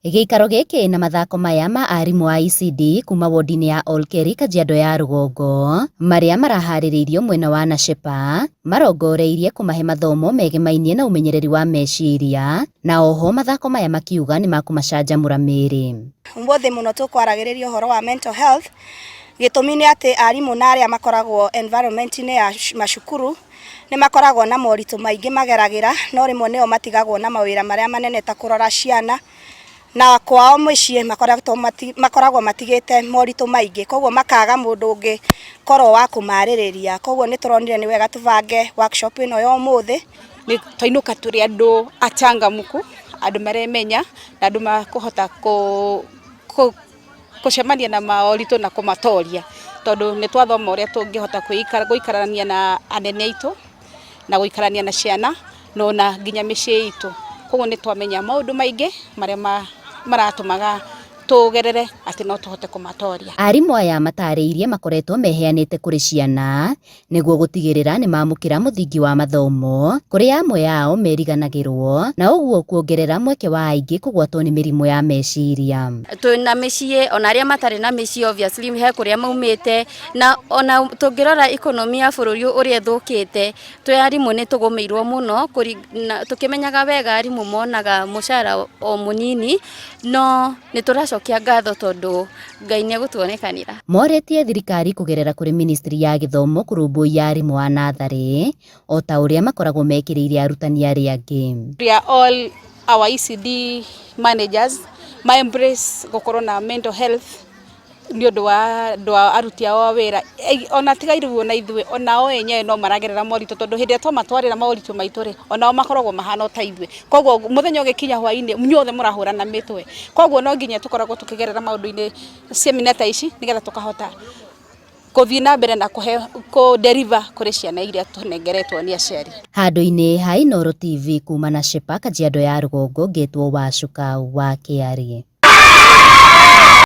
Gĩikaro gĩkĩ na mathako maya ma arimũ a ECD kuma wodi-inĩ ya Olkeri Kajiado ya rũgongo marĩa maraharĩrĩirio mwena wa Nashepa marongoreirie kũmahe mathomo megemainie na ũmenyereri wa meciria na oho mathako maya makiuga nĩ makũmacanjamũra mĩĩrĩ. Ũmũthĩ mũno tũkwaragĩrĩria ũhoro wa mental health. Gĩtũmi nĩ atĩ arimũ na arĩa makoragwo environment-inĩ ya macukuru nĩ makoragwo na moritũ maingĩ mageragĩra, no rĩmwe nĩo matigagwo na mawĩra marĩa manene ta kũrora ciana, na kwao mĩciĩ makoragwo matigĩte moritũ maingĩ, koguo makaga mũndũ ũngĩ korwo wa kũmarĩrĩria. Koguo nĩ tũronire nĩ wega tũbange workshop ĩno ya ũmũthĩ. Nĩ twainũka tũrĩ andũ achangamku, andũ maremenya na andũ makũhota kũcemania na moritũ na kũmatoria, tondũ nĩ twathoma ũrĩa tũngĩhota gũikarania na anene aitũ na gũikarania na ciana na ona nginya mĩciĩ itũ. Koguo nĩ twamenya maũndũ maingĩ marĩa maratũmaga tũgerere atĩ no tũhote kũmatoria. Arimũ aya matarĩirie makoretwo meheanĩte kũrĩ ciana nĩguo gũtigĩrĩra nĩ mamũkĩra mũthingi wa mathomo kũrĩa amwe ao meriganagĩrwo na ũguo kuongerera mweke wa aingĩ kũgwatwo nĩ mĩrimũ ya meciria. Twĩna mĩciĩ ona arĩa matarĩ na mĩciĩ, obviously he kũrĩa maumĩte, na ona tũngĩrora economy ya bũrũri ũrĩa ĩthũkĩte, twĩ arimũ nĩ tũgũmĩirwo mũno, tũkĩmenyaga wega arimũ monaga mũcara o mũnini, no nĩ tũracokia ngatho tondũ Ngai nĩ egũtuonekanĩra. Morĩtie thirikari kũgerera kũrĩ ministry ya gĩthomo kũrũmbũiya arimũ a natharĩ o ta ũrĩa makoragwo mekĩrĩire arutani arĩa angĩ. We are all our ECD managers ma embrace gũkorwo na mental health nĩ ũndũ wa andũ a aruti ao a wĩra, ona tiga rĩu ona ithuĩ, onao enyewe no maragerera moritũ, tondũ hĩndĩ ĩrĩa twamatwarĩra moritũ maitũ rĩ, onao makoragwo mahana o ta ithuĩ. Koguo mũthenya ũgĩkinya hwainĩ inyuothe mũrahũrana mĩtwe, koguo no nginya tũkoragwo tũkĩgerera maũndũ-inĩ seminar ta ici, nĩgetha tũkahota gũthiĩ na mbere na kũhe kũ deliver kũrĩ ciana iria tũnengeretwo nĩ aciari. Handũ-inĩ ha Inooro TV kuma Nashepa, Kajiado ya rũgongo, ngetwo Wacuka wa Kĩarĩ.